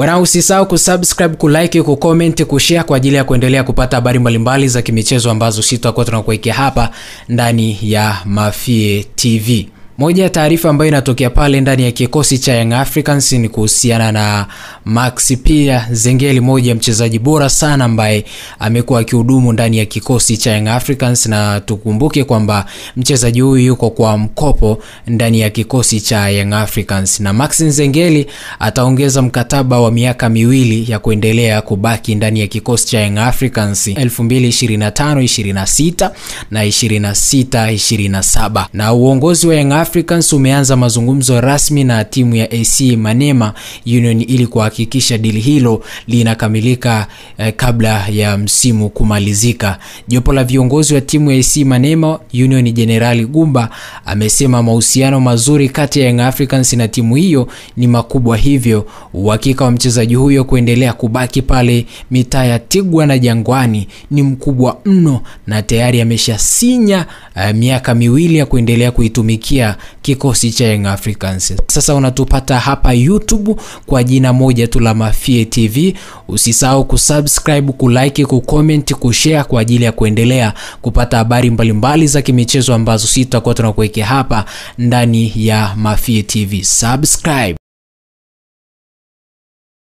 Bwana, usisahau kusubscribe, kulike, kucomment, kushare kwa ajili ya kuendelea kupata habari mbalimbali za kimichezo ambazo sisi tutakuwa tunakuwekea hapa ndani ya Mafie TV. Moja ya taarifa ambayo inatokea pale ndani ya kikosi cha Young Africans ni kuhusiana na Max Pia Nzengeli, moja mchezaji bora sana ambaye amekuwa akihudumu ndani ya kikosi cha Young Africans, na tukumbuke kwamba mchezaji huyu yuko kwa mkopo ndani ya kikosi cha Young Africans, na Max Nzengeli ataongeza mkataba wa miaka miwili ya kuendelea kubaki ndani ya kikosi cha Young Africans 2025 26 na 26 27. Na uongozi wa Young Africans umeanza mazungumzo rasmi na timu ya AC Manema Union ili kuhakikisha dili hilo linakamilika kabla ya msimu kumalizika. Jopo la viongozi wa timu ya AC Manema Union, Jenerali Gumba, amesema mahusiano mazuri kati ya Young Africans na timu hiyo ni makubwa, hivyo uhakika wa mchezaji huyo kuendelea kubaki pale mitaa ya Tigwa na Jangwani ni mkubwa mno, na tayari ameshasinya miaka miwili ya kuendelea kuitumikia kikosi cha Young Africans. Sasa unatupata hapa YouTube kwa jina moja tu la Mafie TV. Usisahau kusubscribe, kulike, kucomment, kushare kwa ajili ya kuendelea kupata habari mbalimbali za kimichezo ambazo sisi tutakuwa tunakuwekea hapa ndani ya Mafie TV. Subscribe.